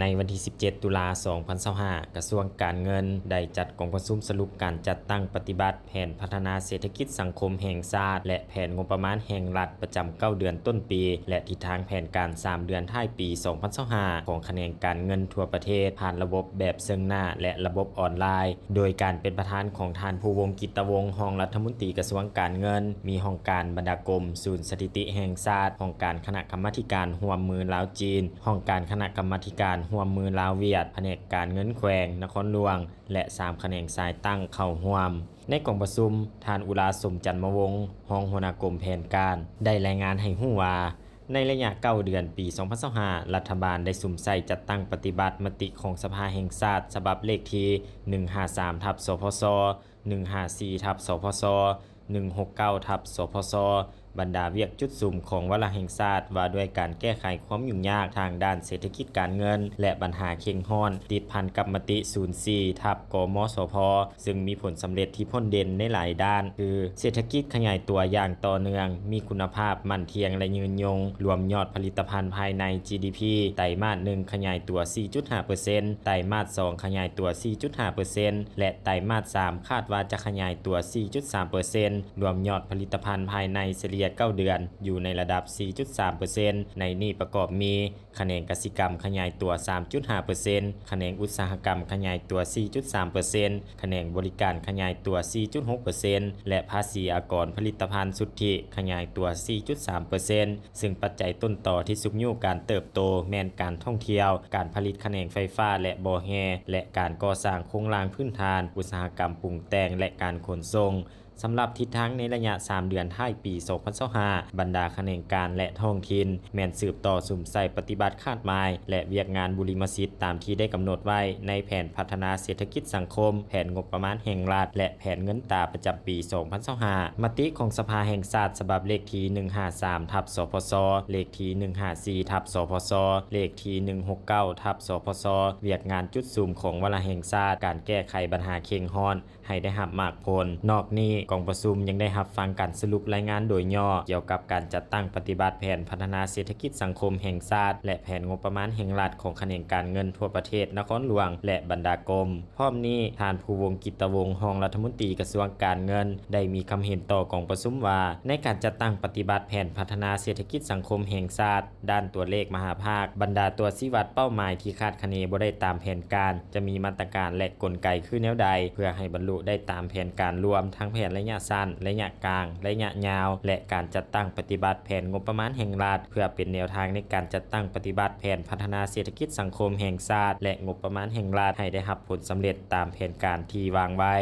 ໃນວັນທີສິບເຈັດ ຕຸລາ ສອງພັນຊາວຫ້າ ກະຊວງການເງິນໄດ້ຈັດກອງປະຊຸມສະຫຼຸບການຈັດຕັ້ງປະຕິບັດແຜນພັດທະນາເສດຖະກິດສັງຄົມແຫ່ງຊາດ ແລະ ແຜນງົບປະມານແຫ່ງລັດປະຈຳເກົ້າເດືອນຕົ້ນປີ ແລະ ທິດທາງແຜນການສາມເດືອນທ້າຍປີ ສອງພັນຊາວຫ້າ ຂອງຂະແໜງການເງິນທົ່ວປະເທດ ຜ່ານລະບົບແບບເຊິ່ງໜ້າ ແລະ ລະບົບອອນລາຍ ໂດຍການເປັນປະທານຂອງທ່ານ ພູວົງ ກິດຕະວົງ ຮອງລັດຖະມົນຕີກະຊວງການເງິນ, ມີຫ້ອງການບັນດາກົມ, ສູນສະຖິຕິແຫ່ງຊາດ, ຫ້ອງການຄະນະກຳມາທິການຮ່ວມມືລາວ-ຈີນ, ຫ້ອງການຄະນະກຳມາທິການຮ່ວມມືລາວ-ຫວຽດ, ພະແນກການເງິນແຂວງນະຄອນຫຼວງ ແລະ ສາມຂະແໜງສາຍຕັ້ງເຂົ້າຮ່ວມ. ໃນກອງປະຊຸມ, ທ່ານ ອຸລາ ສົມຈັນມະວົງ ຮອງຫົວໜ້າກົມແຜນການ ໄດ້ລາຍງານໃຫ້ຮູ້ວ່າ, ໃນໄລຍະເກົ້າເດືອນປີສອງພັນຊາວຫ້າ ລັດຖະບານໄດ້ສຸມໃສ່ຈັດຕັ້ງປະຕິບັດມະຕິຂອງສະພາແຫ່ງຊາດ ສະບັບເລກທີໜຶ່ງຫ້າສາມ ທັບ ສພຊ, ໜຶ່ງຫ້າສີ່ ທັບ ສພຊ, ໜຶ່ງຫົກເກົ້າ ທັບ ສພຊ, ບັນດາວຽກຈຸດສຸມຂອງວາລະແຫ່ງຊາດວ່າດ້ວຍການແກ້ໄຂຄວາມຫຍຸ້ງຍາກທາງດ້ານເສດຖະກິດການເງິນ ແລະ ບັນຫາເຄັ່ງຮ້ອນ ຕິດພັນກັບມະຕິສູນສີ່ ທັບ ກມສພ ຊຶ່ງມີຜົນສຳເລັດທີ່ພົ້ນເດັ່ນໃນຫຼາຍດ້ານ ຄື ເສດຖະກິດຂະຫຍາຍຕົວຢ່າງຕໍ່ເນື່ອງ, ມີຄຸນນະພາບ, ໝັ້ນທ່ຽງ ແລະ ຍືນຍົງ, ລວມຍອດຜະລິດຕະພັນພາຍໃນ ຈີດີພີ ໄຕມາດໜຶ່ງຂະຫຍາຍຕົວສີ່ຈຸດຫ້າເປີເຊັນ, ໄຕມາດສອງຂະຫຍາຍຕົວສີ່ຈຸດຫ້າເປີເຊັນ ແລະ ໄຕມາດສາມຄາດວ່າຈະຂະຫຍາຍຕົວສີ່ຈຸດສາມເປີເຊັນ, ລວມຍອດຜະລິດຕະພັນພາຍໃນສະເລ່ຍເກົ້າເດືອນຢູ່ໃນລະດັບສີ່ຈຸດສາມເປີເຊັນ. ໃນນີ້ປະກອບມີ ຂະແໜງກະສິກຳຂະຫຍາຍຕົວສາມຈຸດຫ້າເປີເຊັນ, ຂະແໜງອຸດສາຫະກຳຂະຫຍາຍຕົວສີ່ຈຸດສາມເປີເຊັນ, ຂະແໜງບໍລິການຂະຫຍາຍຕົວສີ່ຈຸດຫົກເປີເຊັນ ແລະ ພາສີອາກອນຜະລິດຕະພັນສຸດທິຂະຫຍາຍຕົວສີ່ຈຸດສາມເປີເຊັນ, ຊຶ່ງປັດໄຈຕົ້ນຕໍທີ່ຊຸກຍູ້ການເຕີບໂຕແມ່ນການທ່ອງທ່ຽວ, ການຜະລິດຂະແໜງໄຟຟ້າ ແລະ ບໍ່ແຮ່ ແລະ ການກໍ່ສ້າງໂຄງລ່າງພື້ນຖານ, ອຸດສາຫະກຳປຸງແຕ່ງ ແລະ ການຂົນສົ່ງ. ສຳລັບທິດທາງໃນໄລຍະສາມເດືອນທ້າຍປີສອງພັນຊາວຫ້າ ບັນດາຂະແໜງການ ແລະ ທ້ອງຖິ່ນ ແມ່ນສືບຕໍ່ສຸມໃສ່ປະຕິບັດຄາດໝາຍ ແລະ ວຽກງານບຸລິມະສິດຕາມທີ່ໄດ້ກຳນົດໄວ້ໃນແຜນພັດທະນາເສດຖະກິດສັງຄົມ, ແຜນງົບປະມານແຫ່ງລັດ ແລະ ແຜນເງິນຕາປະຈຳປີສອງພັນຊາວຫ້າ. ມະຕິຂອງສະພາແຫ່ງຊາດສະບັບເລກທີໜຶ່ງຫ້າສາມ ທັບ ສພຊ, ເລກທີໜຶ່ງຫ້າສີ່ ທັບ ສພຊ, ເລກທີໜຶ່ງຫົກເກົ້າ ທັບ ສພຊ, ວຽກງານຈຸດສຸມຂອງວາລະແຫ່ງຊາດ, ການແກ້ໄຂບັນຫາເຄັ່ງຮ້ອນ ໃຫ້ໄດ້ຮັບໝາກຜົນ. ນອກນີ້, ກອງປະຊຸມຍັງໄດ້ຮັບຟັງການສະຫຼຸບລາຍງານໂດຍຫຍໍ້ກ່ຽວກັບການຈັດຕັ້ງປະຕິບັດແຜນພັດທະນາເສດຖະກິດສັງຄົມແຫ່ງຊາດ ແລະ ແຜນງົບປະມານແຫ່ງລັດຂອງຂະແໜງການເງິນທົ່ວປະເທດ, ນະຄອນຫຼວງ ແລະ ບັນດາກົມ. ພ້ອມນີ້, ທ່ານ ພູວົງ ກິດຕະວົງ ຮອງລັດຖະມົນຕີກະຊວງການເງິນ ໄດ້ມີຄຳເຫັນຕໍ່ກອງປະຊຸມວ່າ, ໃນການຈັດຕັ້ງປະຕິບັດແຜນພັດທະນາເສດຖະກິດສັງຄົມແຫ່ງຊາດ, ດ້ານຕົວເລກມະຫາພາກ, ບັນດາຕົວຊີ້ວັດເປົ້າໝາຍທີ່ຄາດຄະເນບໍ່ໄດ້ຕາມແຜນການ, ຈະມີມາດຕະການ ແລະ ກົນໄກຄືແນວໃດ ເພື່ອໃຫ້ບັນລຸໄດ້ຕາມແຜນການລວມ ທັງແຜນໄລຍະສັ້ນ, ໄລຍະກາງ, ໄລຍະຍາວ ແລະ ການຈັດຕັ້ງປະຕິບັດແຜນງົບປະມານແຫ່ງລັດ ເພື່ອເປັນແນວທາງໃນການຈັດຕັ້ງປະຕິບັດແຜນພັດທະນາເສດຖະກິດສັງຄົມແຫ່ງຊາດ ແລະ ງົບປະມານແຫ່ງລັດ ໃຫ້ໄດ້ຮັບຜົນສຳເລັດຕາມແຜນການທີ່ວາງໄວ້.